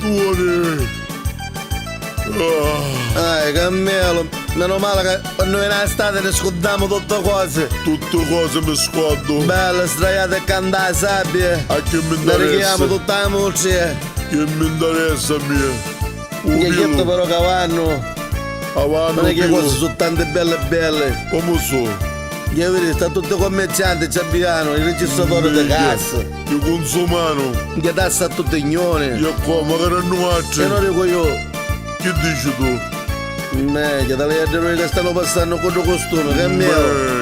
Turi! Ah, Carmelo, meno male che quando viene l'estate ne scordiamo tutte cose. Tutte cose mi scordo. Bella sdraiata accanto alla sabbia. A che mi Ne richiamo interessa? tutta la murcia. Che mi interessa a me? Che certo però che vanno. Avanti, Non è che cose sono tante belle belle. Come so? Che vedi, sta tutto commerciante, ci abbiamo, il registratore di cassa. Io consumano. Che tassa a tutti ignoni. Io qua, magari non altri. E non dico io. Che dici tu? Meglio, dalle altre che stanno passando con il costume, che è mio.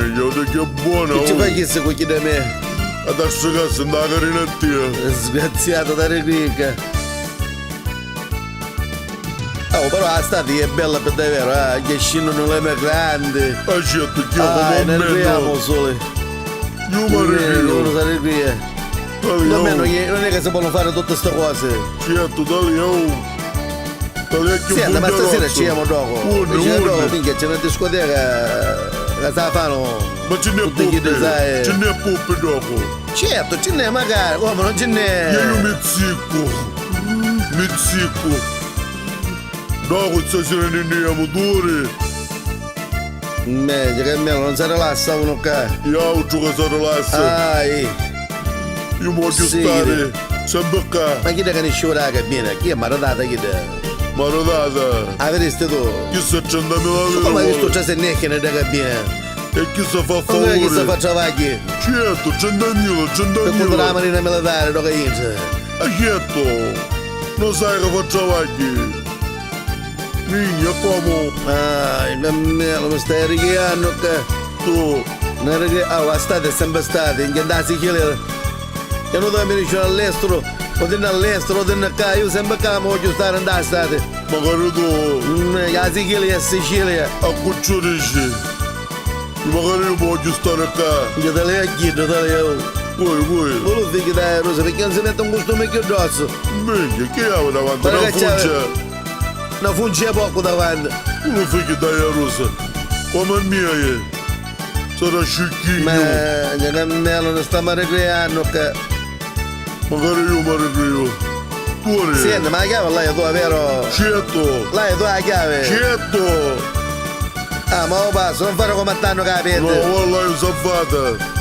Meglio, che buono. Che ci fai chi se chi da me? Adesso che sei andata carina a te. Sgraziato da ricca. Oh, però la statua è bella per davvero, eh? Che scendono le mie grandi. Ah, certo, che Ah, come ne arriviamo me. solo. Io mi Uno arrivo. si arrecria. Non è, non è che si possono fare tutte queste cose. Certo, da lì, oh. Da lì che Senta, ma stasera ci vediamo dopo. Uno, Ci vediamo dopo, uno. minchia, c'è una discoteca che sta fanno. Ma ce n'è Tutti chi puppe. sai. Ce n'è puppe dopo. Certo, ce n'è magari, come non ce n'è. Io mi zicco. Mi zicco. Dopo stasera ne andiamo duri. Meglio che me non si rilassa uno qua. Io altro che si rilassa. Ai, Io voglio Sì. stare sempre qua. ma chi è che ne sciura la cabina? Chi è maradata chi è? Maradata. Ah, vedete tu? Chi sa 100.000 Come hai visto euro? c'è se neanche nella cabina? E chi si fa Non è che si favore? fa travagli? Certo, 100.000, Per conto la 100.000. marina militare, dove inizia? Ah, certo. Non sai che fa travagli. Minchia, come Ai, Carmelo, mi stai richiando che... tu. Non è Ah, la state è sempre stata, in che andassi chiedere. Io non devo venire all'estero, o di all'estero, o di qua, io sempre qua voglio stare in state. Magari tu La Sicilia è Sicilia. a cucciurisci. Magari io voglio stare qua. Io te le chiedo, te le Vuoi, vuoi. Volevo dire che Rosa, perché non si mette un costume più grosso. Minchia, che hai davanti? Guarda Una che c'è- funcia. Una funge poco davanti. Uno figlio dai rosa. Come mia è. Sarà sciocchino. Ma Carmelo, non stiamo ricreando che... Magari io mi arrivo. Tu Senti, ma la chiave là è tua, vero? Certo. Là è tua la chiave. Certo. Ah, ma lo passo, non fare come t'hanno capito. No, guarda, io sono fatta.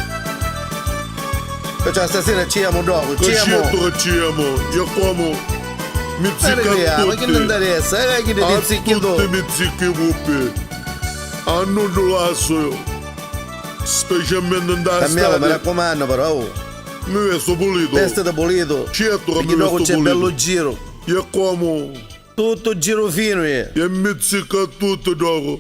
Perciò stasera ci siamo dopo, ci Che siamo. certo che ci siamo. Io come mi Ma zicca ma che non tutti. interessa, eh, che ti A zicchi tu. tutti mi zicchi i pupi. A non lo lascio. Specialmente in Carmelo, mi estate. raccomando però, oh, Mi vesto pulito. testa pulito. Certo che Perché mi dopo vesto c'è bello pulito. giro. E come? Tutto giro fino, eh. E mi zicca tutto dopo.